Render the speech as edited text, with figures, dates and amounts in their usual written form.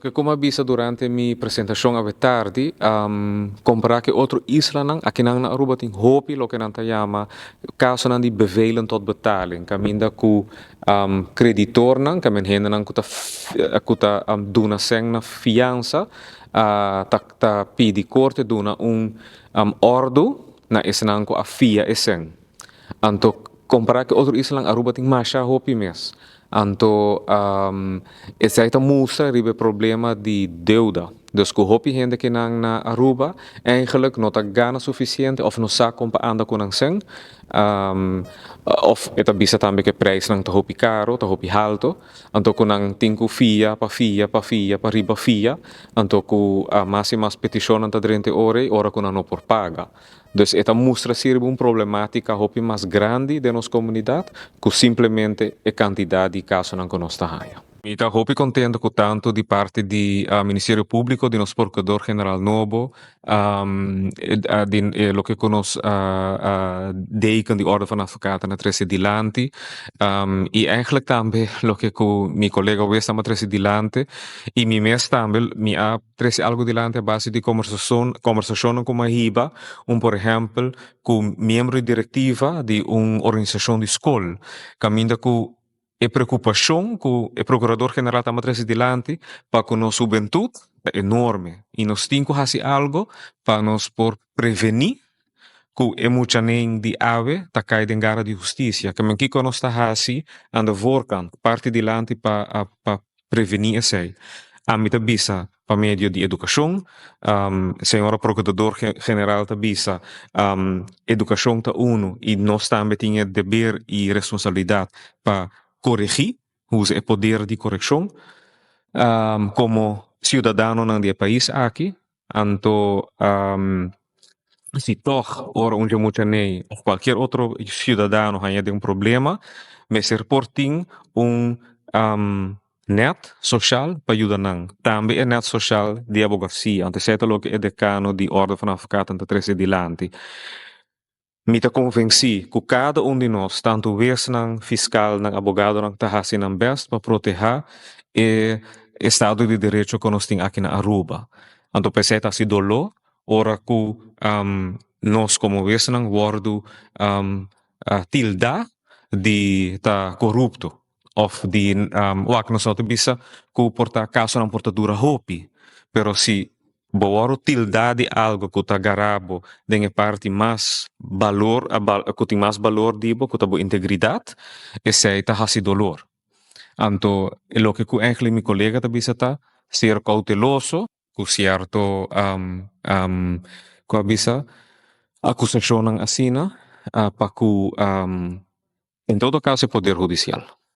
Loke ku mi a bisa durante mi presentashon awe tardi, kompará ku e otro islanan, akinan na Aruba tin hopi loke nan ta yama kasonan di bevelen tot betaling, kaminda ku kreditornan, kamen hendenan ku ta ku ta duna sèn na fiansa, ta ta pidi korte duna un òrdu na esnan ku a fia e sèn. Anto kompará ku e otro islanan, Aruba tin masha hopi mes. Anto esei ta mustra riba e problema di deuda. Dus ku hopi hende kinan na Aruba eigenlijk no ta gana sufisiente òf no sa kon pa anda ku nan sèn. Òf e ta bisa tambe ku e preisnan ta hopi karo, ta hopi halto. Anto ku nan tin ku fia pa fia pa fia pa riba fia. Anto ku mas i mas petishonnan ta drenta e ora ei ora ku nan no por paga. Dus e ta mustra si riba un problematica hopi mas grandi den nos comunidad cu simplemente e cantidad di casonan cu nos ta haya. Mi ta hopi contento cu tanto di parti di Ministerio Publico, di nos Procurador General nobo, di loke cu nos deken di Orde van Advocaten a trece dilanti y eigenlijk tambe loke cu mi colega Wesam a trece dilanti y mi mes tambe mi a Trese algu dilanti a base di kombersashonnan ku mi a hiba, un por ehèmpel ku miembro di direktiva di un organisashon di skol, kaminda ku e preokupashon ku e prokurador general ta trese dilanti pa ku nos hubentut ta enorme i nos tin ku hasi algu pa nos por prevení ku e muchanen di awe ta kai den gara di hustisia. Kemen kiko nos ta hasi aan de voorkant, parti dilanti pa pa prevení esei? Ami ta bisa pa medio di edukashon, señora Prokurador General ta bisa edukashon ta unu i nos tambe tin e deber i responsabilidat pa koregí, usa e poder di korekshon komo siudadanonan di e pais aki. Anto si tòg ora un dje mucha nei òf kualkier otro siudadano haña den un problema, mester por tin un nèt soshal pa yuda nan. Tambe e nèt soshal di abogasia. Anto esei ta loke e dekano di Orde van Advocaten ta trese dilanti. Mi ta konvensí ku kada un di nos, tantu wesnan, fiskalnan, abogadonan ta hasi nan bèst pa protehá e estado di derecho ku nos tin aki na Aruba. Anto p'esei ta hasi doló ora ku nos komo wesnan wòrdu tildá di ta korupto òf di wak nos no ta bisa ku por ta kasonan por ta dura hopi, pero si Bo wòrdu tildá di algu ku ta gará bo den e parti mas balor, ku tin mas balor di bo, ku ta bo integridat, esei ta hasi dolor. Anto e loke ku ègli mi kolega ta bisa ta, ser kouteloso ku sierto ku a bisa akusashonnan asina pa ku en todo kaso e poder hudisial.